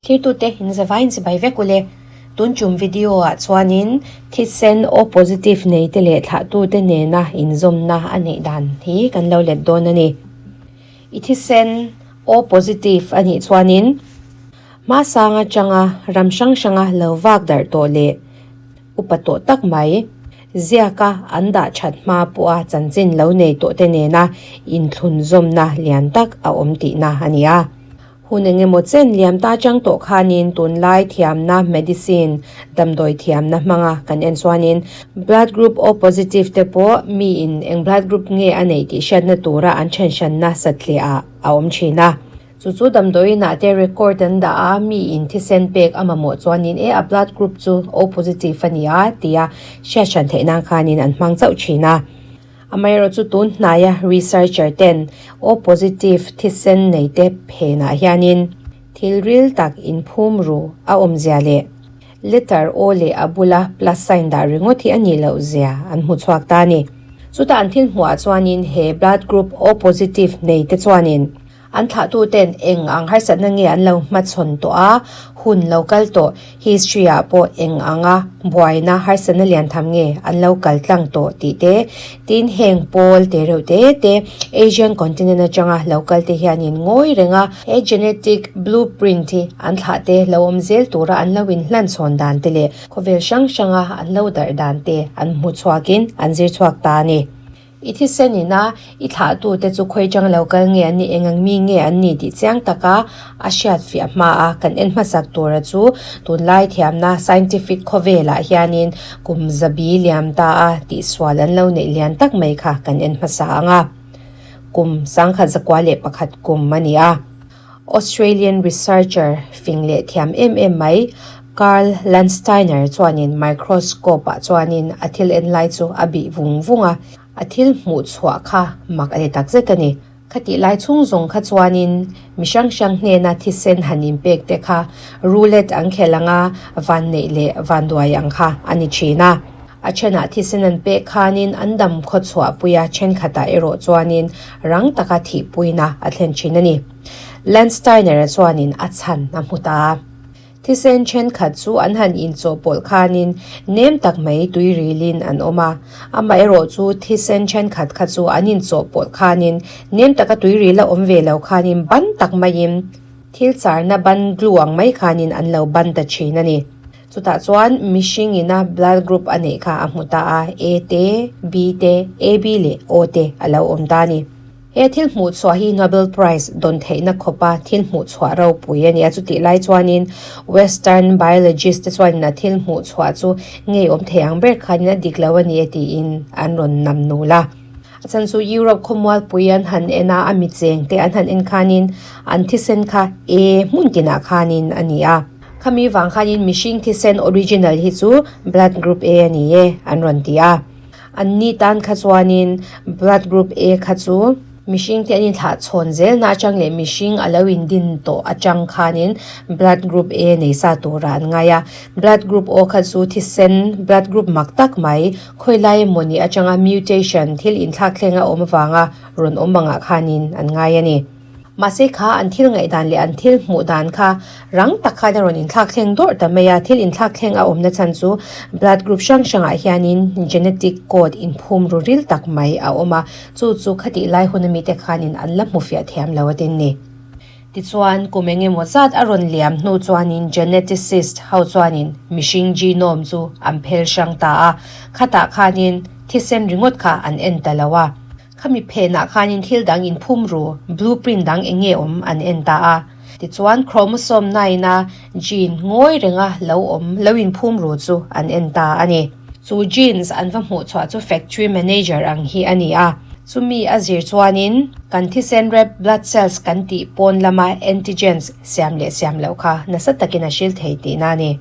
Thirtute in zavaiin chibai vek ule. Tun tum video ah chuanin thisen O positive nei te leh thlahtute nena inzawmna a neih dan hi kan lo let dawn a ni. I thisen O positive a nih chuanin hmasang atanga ram hrang hranga lo vak darh tawh leh upa tawh tak mai ziaka an dah that hma pawha chanchin lo nei tawh te nena inthlunzawmna lian tak a awm tihna a ni a. Hun eng emaw chen liam ta chang tawh khanin tunlai thiamna medicine damdawi thiamna hmanga kan en chuanin blood group O positive te pawh miin eng blood group nge a neih tih hriatna tura an thenhranna satliah ah a awm thin a. Chu chu damdawiinah te record an dah a, miin thisen pek a mamawh chuanin e a blood group chu O positive a ni a tia hriathran theih nan khanin an hmang chauh thin a. Amaherawh chu tun hnaia researcher ten O positive thisen nei te phenah hianin thil ril tak inphum ru a awmzia leh letter O leh a bula plus sign dah ringawt hi a nih loh zia an hmu chhuak ta a ni. Chutah an thil hmuhah chuanin he blood group O positive nei te chuanin An thlahtuten eng ang harsatna nge an lo hmachhawn tawh a, hun lo kal tawh, history ah pawh eng anga buaina harsatna lian tham nge an lo kal tlang tawh tih te, tin heng pawl te reuh te te Asian continent atanga lo kal te hianin ngawi reng a, he genetic blueprint hi an thlah te lo awm zel tura an lo inhlanchhawn dan te leh khawvel hrang hranga an lo darh dan te an hmu chhuakin an zir chhuak ta a ni. I thisen ina i thlahtute chu khawi chang lo kal nge an nih, eng ang mi nge an nih tih chiang taka a hriat fiah hma a, kan en hmasak tura chu tunlai thiamna scientific khawvelah hianin kum zabi liam ta a tihsual an lo neih lian tak mai kha kan en hmasa ang a. Kum 1901 kum a ni a. Australian researcher fing leh thiam em em mai Karl Landsteiner chuanin microscope ah chuanin a thil en lai chu a bih vung vung a, a thil hmuh chhuah kha mak a ni tak zet a ni. Khatih lai chhung zawng kha chuanin mi hrang hrang hnena thisen han inpek te kha roulette an khel anga vanneih leh vanduai ang kha a ni thin a. A thenah thisen an pek khanin an dam khaw chhuahpui a, thenkhatah erawh chuanin rang taka thihpuina a thlen thin a ni. Landsteiner-a chuanin a chhan a hmu ta a. Thisen thenkhat chu an han inchawhpawlh khanin nem tak mai tui rilin an awm a. Amaherawh chu thisen thenkhat kha chu an inchawhpawlh khanin nem taka tui ril a awm ve lo khanin ban tak maiin thil charna ban glue ang mai khanin an lo ban ta thin a ni. Chutah chuan mihring ina blood group a neih kha a hmu ta a, A te, B te, AB leh O te a lo awm ta a ni. He thil hmuh chhuah hi Nobel Prize dawn theihna khawpa thil hmuh chhuah ropui a ni a, chutih lai chuanin Western biologist te chuanin a thil hmuh chhuah chu ngei awm thei ang ber khanin a dik lo a ni e tiin an rawn nam nul a. A chhan chu Europe khawmualpui an han en a, a mi cheng te an han en khanin an thisen kha A hmun tinah khanin a ni a. Khami vang khanin mihring thisen original hi chu blood group A a ni e an rawn ti a. An ni tan kha chuanin blood group A kha chu mihring te an inthlah chhawn zelna atang leh mihring a lo indin tawh atang khanin blood group A nei sa turah an ngai a. Blood group O kha chu thisen blood group mak tak mai khawilai emawni atanga mutation thil inthlak thleng a awm avanga rawn awm angah khanin an ngai a ni. Mahse kha an thil ngaihdan leh an thil hmuh dan kha rang tak khan a rawn inthlak thleng dawrh ta mai a, thil inthlak thleng a awmna chhan chu blood group hrang hrangah hianin genetic code inphum ru ril tak mai a awm a, chu chu khatih lai hun ami te khanin an la hmu fiah thiam lo a tin ni. Tichuan, kum eng emaw zat a rawn liam hnu chuanin geneticist ho chuanin mihring genome chu an phel hrang ta a, khatah khanin thisen ringawt kha an en ta lo a. Khami phenah khanin thil dang inphum ru, blueprint dang eng nge awm an en ta a. Tichuan chromosome nine-a gene ngawi renga lo awm, lo inphum ru chu an en ta a ni. Chu genes an va hmuh chhuah chu factory manager ang hi a ni a. Chumi a zir chuanin kan thisen red blood cells kan tih pawn lama antigens siam leh siam loh kha nasa takin a hril thei tihna a ni.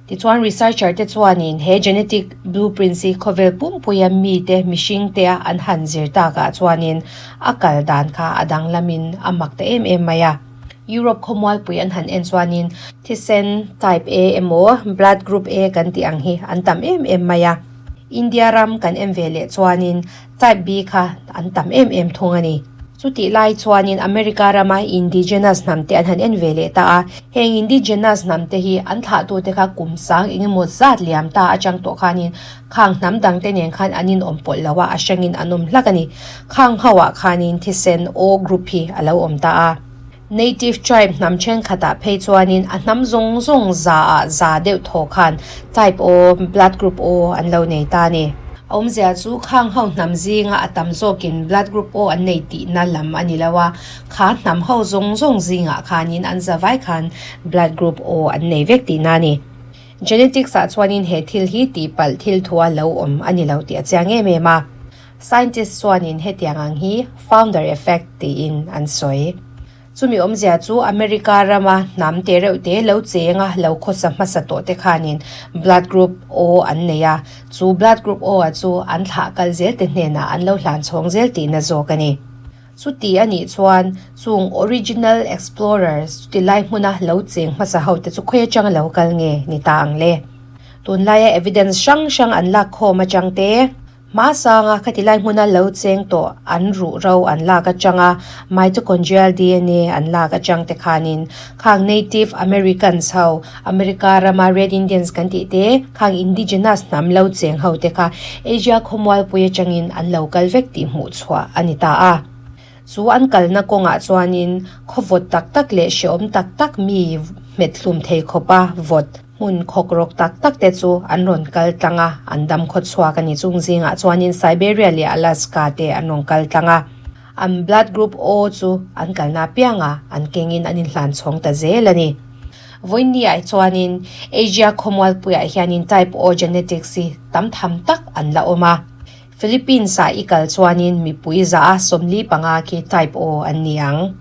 Tichuan researcher te chuanin he genetic blueprints hi khawvel pumpuia mite mihring te a an han zir takah chuanin a kal dan kha a danglamin a mak ta em em mai a. Europe khawmualpui an han en chuanin thisen type A emaw blood group A kan tih ang hi an tam em em mai a. India ram kan en ve leh chuanin type B kha an tam em em thung a ni. Chutih lai chuanin America rama indigenous hnam te an han en ve leh ta a, heng indigenous hnam te hi an thlahtute kha kum sang eng emaw zat liam ta atang tawh khanin khang hnam dang te nen khan an inawm pawlh lo a, a hrangin an awm hlak a ni. Khang ho ah khanin thisen O group hi a lo awm ta a. Native tribe hnam thenkhatah phei chuanin a hnam zawng zawng za ah za deuh thaw khan type O, blood group O an lo nei ta a ni. A awmzia chu khang ho hnam zinga a tam zawkin blood group O an nei tihna lam a ni lo a, kha hnam ho zawng zawng zingah khanin an za vai khan blood group O an nei vek tihna a ni. Genetics ah chuanin he thil hi tihpalh thil thua lo awm a ni lo tih a chiang em em a. Scientist chuanin hetiang ang hi founder effect tiin an sawi. Chumi awmzia chu America rama hnam te reuh te lo chenga lo khawsa hmasa tawh te khanin blood group O an nei a, chu blood group O-a chu an thlah kal zel te hnenah an lo hlan chhawng zel tihna zawk a ni. Chuti a nih chuan chung original explorers chuti lai hmuna lo cheng hmasa ho te chu khawi atanga lo kal nge ni ta ang le? Tunlaia evidence hrang hrang an lak khawm atang te. Hmasanga khati lai hmuna lo cheng tawh an ruh ro an lak atanga mitochondrial dna an lak atang te khanin khang Native Americans ho, America rama Red Indians kan tih te, khang indigenous hnam lo cheng ho te kha Asia khawmualpui atangin an lo kal vek tih hmuh chhuah a ni ta a. Chu an kalna kawngah chuanin khaw vawt tak tak leh hrehawm tak tak mi hmet hlum thei khawpa vawt hmun khawk rawk tak tak te chu an rawn kal tlang a, an dam khaw chhuak a ni. Chung zingah chuanin Siberia leh Alaska te an rawn kal tlang a, an blood group O chu an kalna apianga an kengin an inhlan chhawng ta zel a ni. Vawiinniah chuanin Asia khawmualpuiah hianin type O genetics hi tam tham tak an la awm a. Philippines-ah i kal chuanin mipui za a 45 khi Type O an ni ang.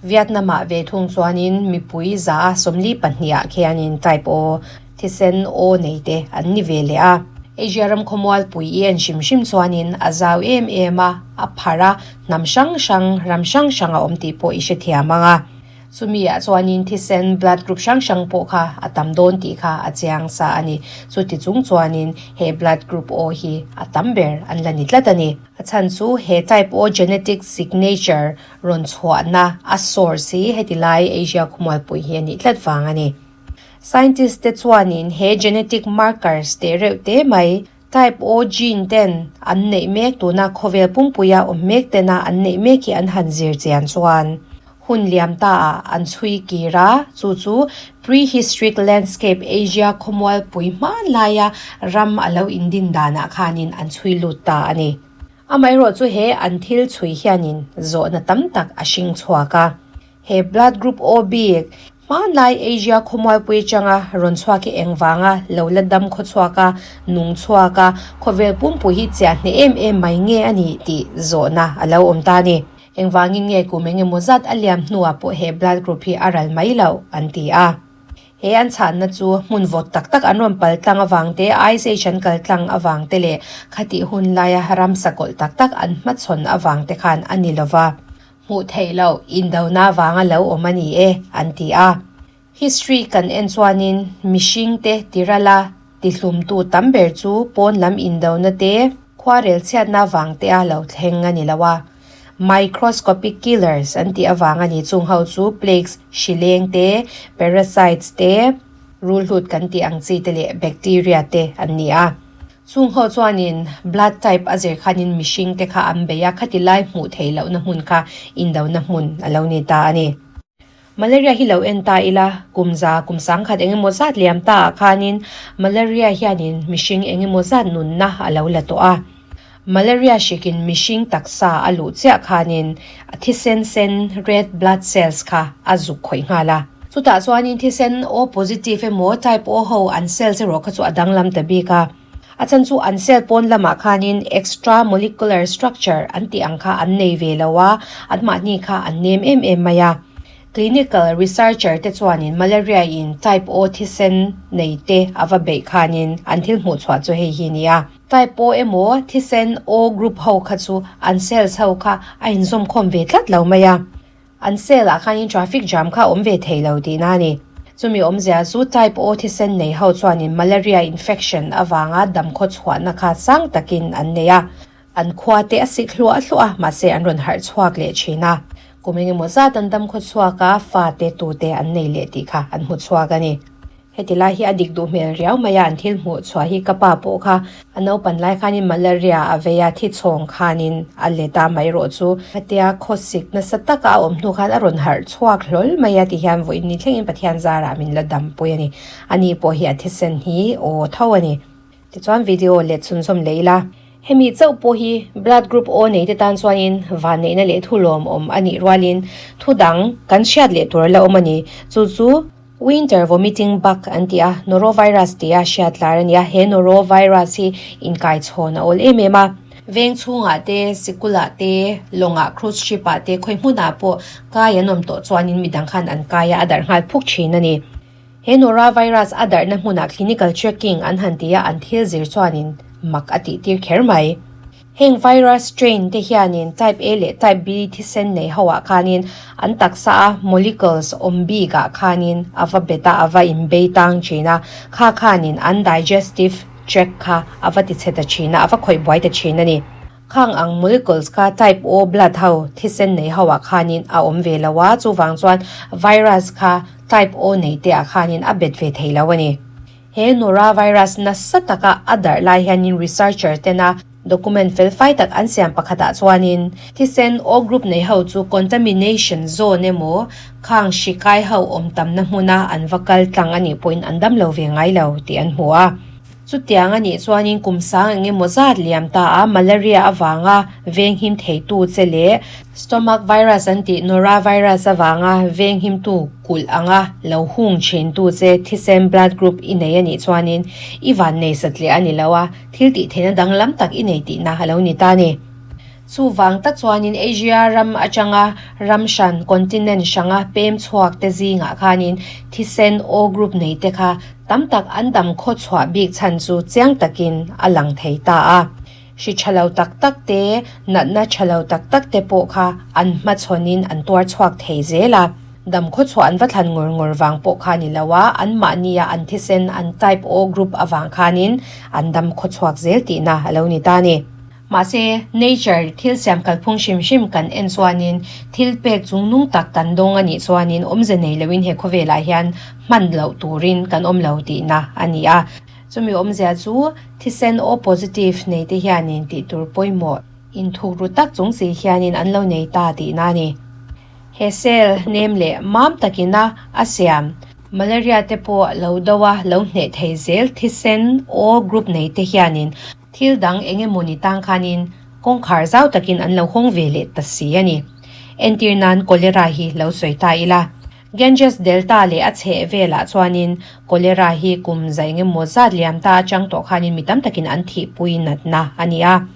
Vietnam-ah ve thung chuanin mipui za a 42 ah khianin Type O, thisen O nei te an ni ve leh a. Asia ram khawmualpui i en hrim hrim chuanin a zau em em a, a pharh a, hnam hrang hrang, ram hrang hrang a awm tih pawh i hrethiam ang a. Chumi ah chuanin thisen blood group hrang hrang pawh kha a tam dawn tih kha a chiang sa a ni. Chuti chung chuanin he blood group O hi a tam ber an la ni tlat a ni. A chhan chu he type O genetic signature rawn chhuahna a source hi heti lai Asia khawmualpui hi a nih tlat vang a ni. Scientist te chuanin he genetic markers teh reuh te mai Type O gene ten an neih mek tuna khawvel pumpuia awm mek tena an neih mek hi an han zir chian chuan hun liam ta ah an chhui kir a, chu chu prehistoric landscape Asia khawmualpui hmanlaia ram a lo indin danah khanin an chhui lut ta a ni. Amaherawh chu he an thil chhui hianin zawhna tam tak a hring chhuak a. He blood group O bik, hmanlai Asia khawmualpui atanga rawn chhuak hi engvanga lo la dam khaw chhuak a, nung chhuak a, khawvel pumpui hi chiah hneh em em mai nge a nih tih zawhna a lo awm ta a ni. Engvangin nge kum engemaw zat a liam hnuah pawh he blood group hi a ral mai loh an ti a. He an chhanna chu hmun vawt tak tak an rawn pal tlang avang te, Ice Age an kal tlang avang te leh khatih hun laia ramsa kawlh tak tak an hmachhawn avang te khan a ni lova. Hmuh theih loh indona vanga lo awm a ni e, an ti a. History kan en chuanin mihringte tirala tihlumtu tam ber chu pawn lam indona te, khuarel chhiatna vang te a lo thleng a ni lo a. Microscopic killers an tih avang a ni chung ho chu plagues, hrileng te, parasites te, rulhlut kan tih ang chi te leh bacteria te an ni a. Chung ho chuanin blood type a zir khanin mihring te kha an bei a, khati lai hmuh theih lohna hmun kha indona hmun a lo ni ta a ni. Malaria hi lo en ta ila, kum za, kum sangkhat eng emaw zat liam ta ah khanin malaria hianin mihring eng emaw zat nunna a lo la tawh a. Malaria hrikin mihring taksa a luh chiah khanin a thisen sen, red blood cells, kha a zuk khawih nghal a. Chutah chuanin thisen O positive emaw type O ho an cells erawh kha chu a danglam ta bik a. A chhan chu an cell pawn lamah khanin extra molecular structure an tih ang kha an nei ve lo a, anmahni kha an nem em em mai a. Clinical researcher te chuanin malaria in type O thisen nei te a va beih khanin an thil hmuh chhuah chu hei hi a ni a. Type O emaw thisen O group ho kha chu an cells ho kha a inzawmkhawm ve tlat lo mai a. An cell ah khanin traffic jam kha a awm ve thei lo tihna a ni. Chumi awmzia chu type O thisen nei ho chuanin malaria infection avanga damkhaw chhuahna kha sang takin an nei a. An khua te a sik hluah hluah a, mahse an rawn harh chhuak leh thin a. Kum engemaw zat an dam khaw chhuak a, fa te tu te an nei leh tih kha an hmu chhuak a ni. Heti lai hi a dik duh hmel riau mai a, an thil hmuh chhuah hi ka pa pawh kha a naupan lai khanin malaria a vei a, thi chhawng khanin a let a, amaherawh chu hetia khawsik nasa taka a awm hnu khan a rawn harh chhuak hlawl mai a ti hian vawiin ni thlengin Pathian zarah min la dampui a ni. Ani pawh hi a thisen hi aw tho a ni. Tichuan video let chhunzawm leh ila. Hemi chauh pawh hi blood group O nei te tan chuanin vanneihna leh thu lawmawm a nih rualin thu dang kan hriat leh tur a la awm a ni. Chu chu winter vomiting bug an ti a, norovirus tia hriat lar a ni a. He norovirus hi inkaichhawn a awl em em a. Veng chhungah te, sikulah te, lawngah, cruise ship ah te, khawi hmunah pawh kai an awm tawh chuanin midang khan an kai a, a darh nghal phuk thin a ni. He norovirus a darhna hmunah clinical checking an han ti a, an thil zir chuanin mak a tihtir kher mai. Heng virus strain te hianin type A leh type B thisen nei ho ah khanin an taksa a molecules awm bik ah khanin a va bet a, a va inbei tang thin a, kha khanin an digestive tract kha a va tichhe ta thin a, a va khawih buai ta thin a ni. Khang ang molecules kha type O blood ho thisen nei ho ah khanin a awm ve lo a, chuvang chuan virus kha type O nei te ah khanin a bet ve thei lo a ni. He norovirus nasa taka a darh lai hianin researcher tena document fel fai tak an siam pakhatah chuanin thisen O group nei ho chu contamination zone emaw khang hri kai ho awm tamna hmuna an va kal tlang a nih pawhin an dam lo ve ngai lo tih an hmu a. Chutiang a nih chuanin kum sang eng emaw zat liam ta a, malaria avanga venghim theitu che leh stomach virus an tih norovirus avanga venghimtu kulh anga lo hung thintu che thisen blood group i nei a nih chuanin i vannei satliah a ni lo a, thil tih theihna danglam tak i nei tihna a lo ni ta a ni. Chuvang tak chuanin Asia ram atanga ram hran, continent, hranga pem chhuak te zingah khanin thisen O group nei te kha tam tak an dam khaw chhuah bik chhan chu chiang takin a lang thei ta a. Hri tha lo tak tak te, natna tha lo tak tak te pawh kha an hmachhawnin an tuar chhuak thei zel a. Dam khaw chhuah an va thlan ngawr ngawr vang pawh kha ni lo a, anmahnia an thisen an type O group avang khanin an dam khaw chhuak zel tihna a lo ni ta a ni. Mahse, nature thil siam kalphung hrim hrim kan en chuanin thil pek chung nung tak kan dawng a nih chuanin awmze nei loin he khawvelah hian hman loh turin kan awm lo tihna a ni a. Chumi awmzia chu thisen O positive nei te hianin tih tur pawimawh inthuk ru tak chung si hianin an lo nei ta tihna a ni. He cell nem leh mam takina a siam malaria te pawh lo do a lo hneh thei zel thisen O group nei te hianin Thil dang eng emaw ni tang khanin kawngkhar zau takin an lo hawng ve leh ta si a ni. Entir nan cholera hi lo sawi ta ila. Ganges Delta leh a chheh velah chuanin cholera hi kum za eng emaw zat liam ta atang tawh khanin mi tam takin an thihpui natna a ni a.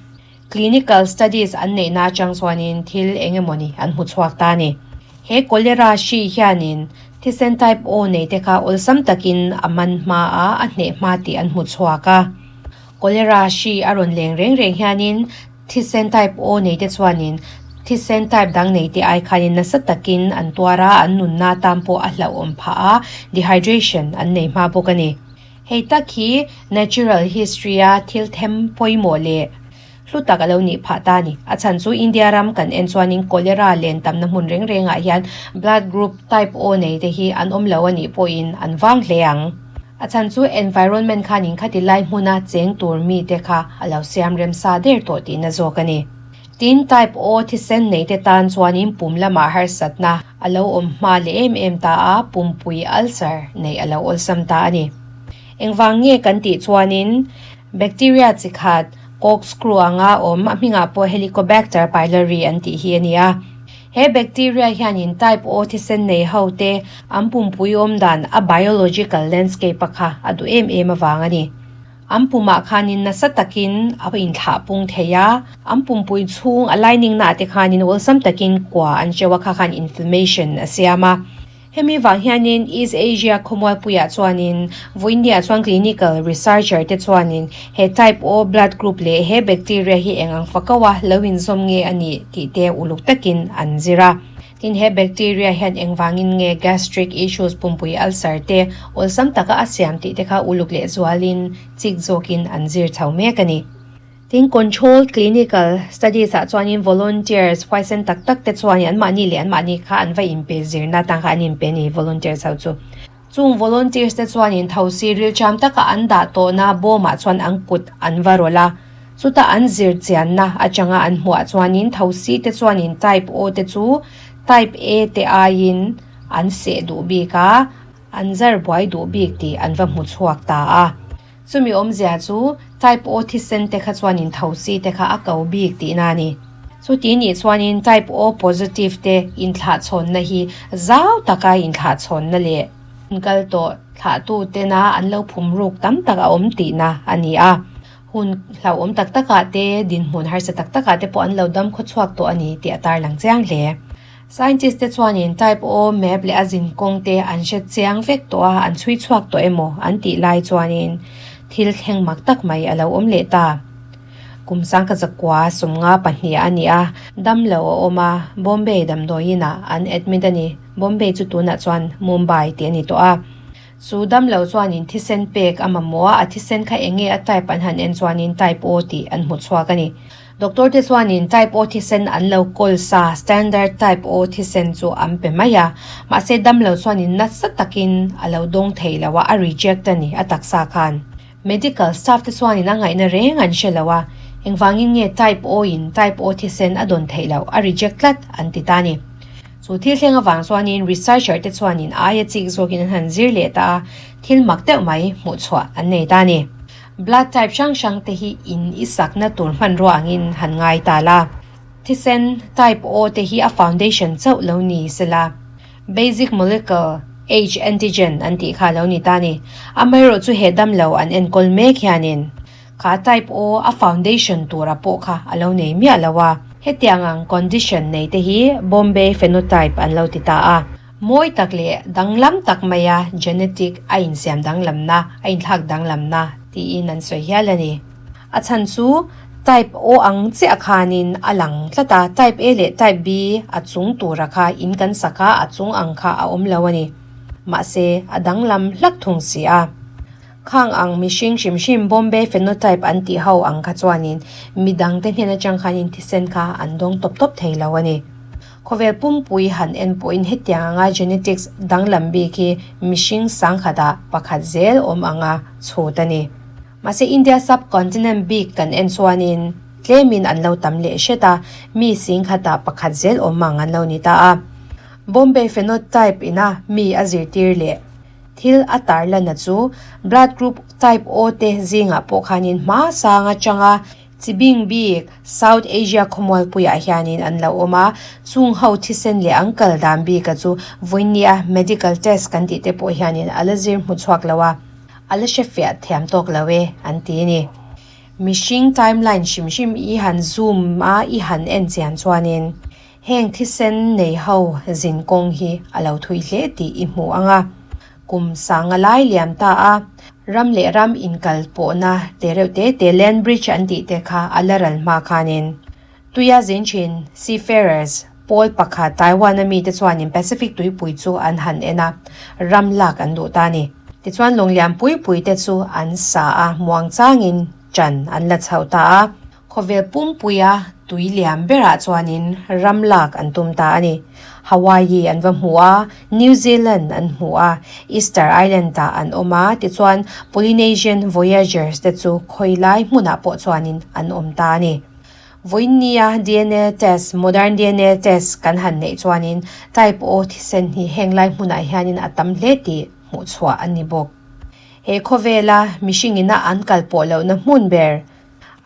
Clinical studies an neihna atang chuanin thil eng emaw ni an hmu chhuak ta a ni. He cholera hri hianin thisen type O nei te kha awlsam takin a man hma a, a hneh hma tih an hmu chhuak a. Cholera hri a rawn leng reng reng hianin thisen type O nei te chuanin thisen type dang nei te ai khanin nasa takin an tuar a, an nunna atan pawh a hlauhawm phah a, dehydration an nei hma bawk a ni. Hei tak hi natural history a thil them pawimawh leh hlu tak a lo nih phah ta a ni. A chhan chu India ram kan en chuanin cholera len tamna hmun reng rengah hian blood group type O nei te hi an awm lo a nih pawhin an vang hle ang. A chhan chu environment khanin khati lai hmuna cheng tur mite kha a lo siam rem sa der tawh tihna zawk a ni. Tin, type O thisen neite tan chuanin pum lamah harsatna a lo awm hma leh em em ta a, pumpui ulcer neih a lo awlsam ta a ni. Engvang nge kan tih chuanin bacteria chi khat corkscrew anga awm a hmingah pawh Helicobacter pylori an tih hi a ni a. He bacteria hianin type O thisen nei ho te an pumpui awm dan a biological landscape a kha a duh em em avang a ni. An pumah khanin nasa takin a inthlah pung thei a, an pumpui chhung a lining naah te khanin awlsam takin kua an cheu a kha khan inflammation a siam a. Hemi vang hianin East Asia khawmualpuiah chuanin vawiinniah chuan clinical researcher te chuanin he type O blood group leh he bacteria hi eng ang fako a lo inzawm nge a nih tih te uluk takin an zir a. Tin he bacteria hian engvangin nge gastric issues pumpui ulcer te awlsam taka a siam tih te kha uluk lehzualin chik zawkin an zir chho mek a ni. Tin, controlled clinical studies ah chuanin volunteers huaisen tak tak te chuanin anmahni leh anmahni kha an va inpe zirna atan kha an inpe a ni volunteers ho chu. Chung volunteers te chuanin thosi rilṭam taka an dah tawhna bawmah chuan an kut an va rawlh a, chuta an zir chianna atanga an hmuhah chuanin thosi te chuanin type O te chu type A te aiin an seh duh bik a, an zar buai duh bik tih an va hmu chhuak ta a. Chumi awmzia chu type O thisen te kha chuanin thosi te kha a ko bik tihna a ni. Chuti nih chuanin type O positive te inthlahchhawnna hi zau taka inthlahchhawnna leh kal tawh thlahtu tena an lo phum ruk tam tak a awm tihna a ni a. Hun hlauhawm tak takah te, dinhmun harsa tak takah te pawh an lo dam khawchhuak tawh a ni tih a tarlang chiang hle. Scientist te chuanin type O map leh a zinkawng te an hre chiang vek tawh a, an chhui chhuak tawh emaw an tih lai chuanin thil thleng mak tak mai a lo awm leh ta. Kum sangka zakua sumnga pahnih a ni a, dam lo a awm a, Bombay damdawiin ah an admit a ni. Bombay chu tunah chuan Mumbai tih a ni tawh a. Chu dam lo chuanin thisen pek a mamawh a, a thisen kha eng nge a type an han en chuanin type O tih an hmu chhuak a ni. Doctor te chuanin type O thisen an lo kawl sa, standard type O thisen chu an pe mai a, mahse dam lo chuanin nasa takin a lo dawng thei lo a, a reject a ni a taksa khan. Medical staff te chuanin a ngaihna reng an hre lo a, engvangin nge type O in type O thisen a dawn theih loh, a reject tlat an ti ta a ni. Chu thil thleng avang chuanin researcher te chuanin aia chik zawkin an han zir leh ta a, thil mak deuh mai hmuhchhuah an nei ta a ni. Blood type hrang hrang te hi in i sakna tur hmanrua angin han ngai ta la. Thisen type O te hi a foundation chauh lo ni sela. Basic molecule H antigen an tih kha lo ni ta ni. Amaherawh chu he damlo an enkawl mek hianin kha type O a foundation tura pawh kha a lo nei miah lo a. Hetiang ang condition nei te hi Bombay phenotype an lo ti ta a. Mawi tak leh danglam tak maia genetic a insiam danglamna, a inthlak danglamna tiin an sawi hial a ni. A chhan chu type O ang chiah khanin a lang tlat a, type A leh type B a chung tura kha in kan sak a, a chung ang kha a awm lo a ni. Mahse, a danglam hlak thung si a. Khang ang mihring hrim hrim Bombay phenotype an tih ho ang kha chuanin midangte hnen atang khanin thisen kha an dawng tawp tawp thei lo a ni. Khawvel pumpui han en pawhin hetiang anga genetics danglam bik hi mihring sangkhatah pakhat zel awm anga chhut a ni. Mahse India subcontinent bik kan en chuanin tlemin an lo tam leh hret a, mi singkhatah pakhat zel awm ang an lo ni ta a. Bombay phenotype ina mi a zirtir leh thil a tarlana chu blood group type O te zingah pawh khanin hma sang atanga Chi bing bik South Asia khawmualpuiah hianin an lo awm a, chung ho thisen leh an kal dan bika chu vawinia medical test kan tih te pawh hianin a la zir hmu chhuak lo a, a la hre fiah thiam tawk lo e an ti a ni. Mihring timeline hrim hrim i han zoom a i han en chian chuanin heng thisen nei ho zin kawng hi a lo thui hle tih i hmu ang a. Kum sanga lai liam ta a, ram leh ram inkal pawhna te reuh te te land bridge an tih te kha a la ral hma khanin tuia zin thin seafarers pawl pakhat Taiwan a mite chuanin Pacific tuipui chu an han en a, ram lak an duh ta a ni. Tichuan lawnglian pui pui te chu an sa a, muangchangin ṭan an la chhoh ta a. Khawvel pumpuia tui liam berah chuanin ram lak an tum ta a ni. Hawaii an va hmu a, New Zealand an hmu a, Easter Island-ah an awm a, tichuan Polynesian Voyagers te chu khawi lai hmunah pawh chuanin an awm ta a ni. Vawiinnia dna test, modern dna test, kan han neih chuanin type O thisen hi heng lai hmunah hianin a tam hle tih hmuhchhuah a ni bawk. He khawvela mihringina an kal pawh lohna hmun ber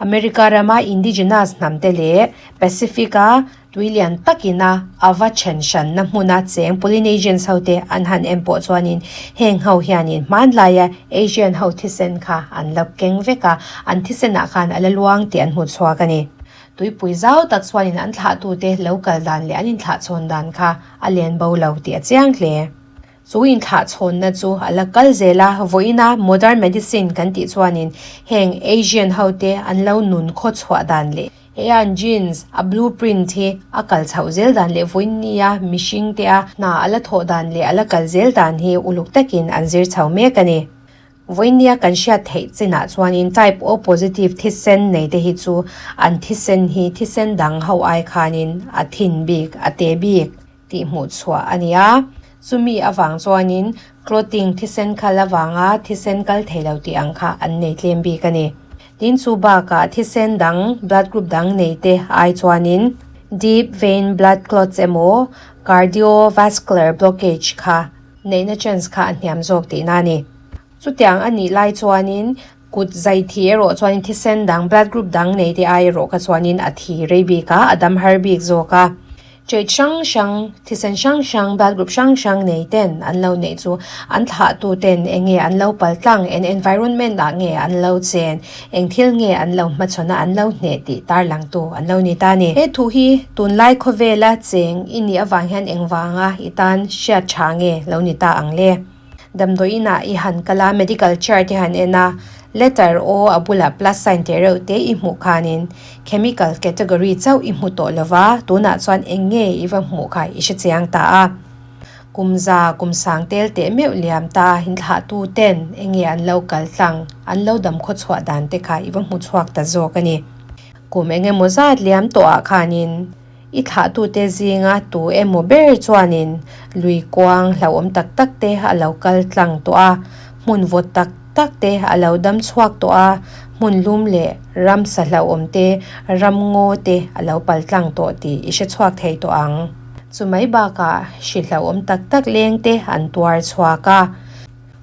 America rama indigenous hnamte leh Pacific-a tui lian takina a va then hranna hmuna cheng Polynesians hote an han en pawh chuanin heng ho hianin hmanlaia Asian ho thisen kha an lo keng vek a, an thisenah khan a la luang tih an hmu chhuak a ni. Tuipui zau tak chuanin an thlahtute lo kal dan leh an inthlahchhawn dan kha a len bo lo tih a chiang hle. Chu inthlahchhawnna chu a la kal zel a, vawiina modern medicine kan tih chuanin heng Asian hote an lo nun khaw chhuah dan leh he an genes a blueprint hi a kal chhoh zel dan leh vawiinnia mihringte a hna a la thawh dan leh a la kal zel dan hi uluk takin an zir chho mek a ni. Vawinia kan hriat theih chinah chuanin type O positive thisen nei te hi chu an thisen hi thisen dang ho ai khanin a thin bik, a te bik tih hmuh chhuah a ni a. Chumi avang chuanin clotting thisen khal avanga thisen kal thei lo tih ang kha an nei tlem bik a ni. Tin chu bakah thisen dang blood group dang nei te ai chuanin deep vein blood clots emaw cardiovascular blockage kha neihna chance kha a hniam zawk tihna a ni. Chutiang a nih lai chuanin kut zai thi erawh chuanin thisen dang blood group dang nei te ai erawh kha chuanin a thi rei bik a, a dam har bik zawk a. Trait hrang hrang, thisen hrang hrang, blood group hrang hrang nei ten an lo neih chu an thlahtu ten eng nge an lo pal tlang, eng environment ah nge an lo chen, eng thil nge an lo hmachhawn a an lo hneh tih tarlangtu an lo ni ta a ni. He thu hi tunlai khawvela cheng i nih avang hian engvanga i tan hriat tha nge lo ni ta ang le? Damdawi inah i han kal a, medical chart i han en a, letter O a bulah plus sign teh reuh te i hmuh khanin chemical category chauh i hmu tawh lova, tunah chuan eng nge i va hmuh kha i hre chiang ta a. Kum za, kum sang tel teh meuh liam ta inthlahtu ten eng nge an lo kal tlang, an lo dam khaw chhuah dan te kha i va hmu chhuak ta zawk a ni. Kum eng emaw zat liam tawhah khanin I thlahtute zinga tu emaw ber chuanin lui kuang hlauhawm tak tak te a lo kal tlang tawh a, hmun vawt tak tak te a lo dam chhuak tawh a, hmun lum leh ramsa hlauhawm te, ram ngaw te a lo pal tlang tawh tih i hre chhuak thei tawh ang. Chumai bakah hri hlauhawm tak tak leng te an tuar chhuak a.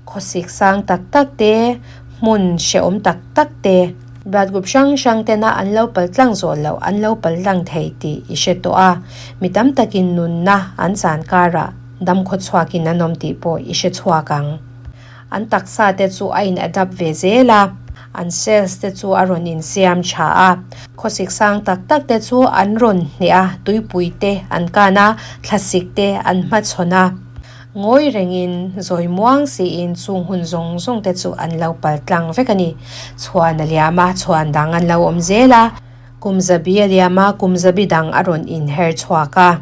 Khawsik sang tak tak te, hmun hrehawm tak tak te, blood group hrang hrang tena an lo pal tlang zawh loh an lo pal tlang thei tih i hre tawh a, mi tam takin nunna an chan karah dam khaw chhuakin an awm tih pawh i hre chhuak ang. An taksa te chu a in adapt ve zel a, an cells te chu a rawn insiam tha a, khawsik sang tak tak te chu an rawn hneh a, tuipui te an kan a, thlasik te an hmachhawn a. Ngawi rengin, zawi muang siin chung hun zawng zawng te chu an lo pal tlang vek a ni. Chhuan a liam a, chhuan dang an lo awm zel a. Kum zabi a liam a, kum zabi dang a rawn inher chhuak a.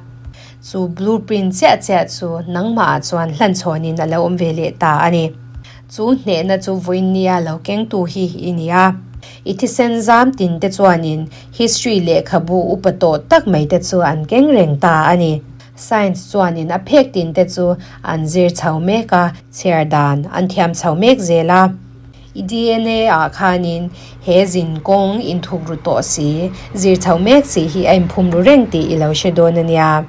Chu blueprint chiah chiah chu nangmahah chuan hlanchhawnin a lo awm ve leh ta a ni. Chu hnehna chu vawinia lo kengtu hi i ni a. I thisen zam tin te chuanin history lehkhabu upa tawh tak mai te chu an keng reng ta a ni. Science chuanin a phek tin te chu an zir chho mek a, chhiar dan an thiam chho mek zel a. I DNA ah khanin he zin kawng inthuk ru tawh si, zir chho mek si hi a inphum ru reng tih i lo hre dawn a nia.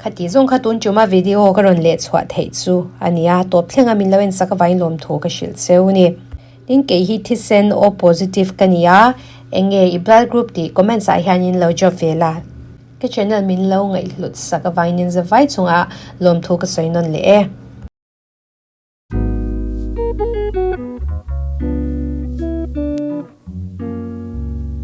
Khati zawng kha tun tuma video ka rawn leh chhuah theih chu a nia, tawp thlenga min lo ensak avangin lawmthu ka hrilh cheu ni. Tin kei hi thisen O positive ka ni a, eng nge i blood group tih comments ah hianin lo drop ve la. Ka channel min lo ngaihhlut sak avangin zavai chungah lawmthu ka sawi nawn leh e.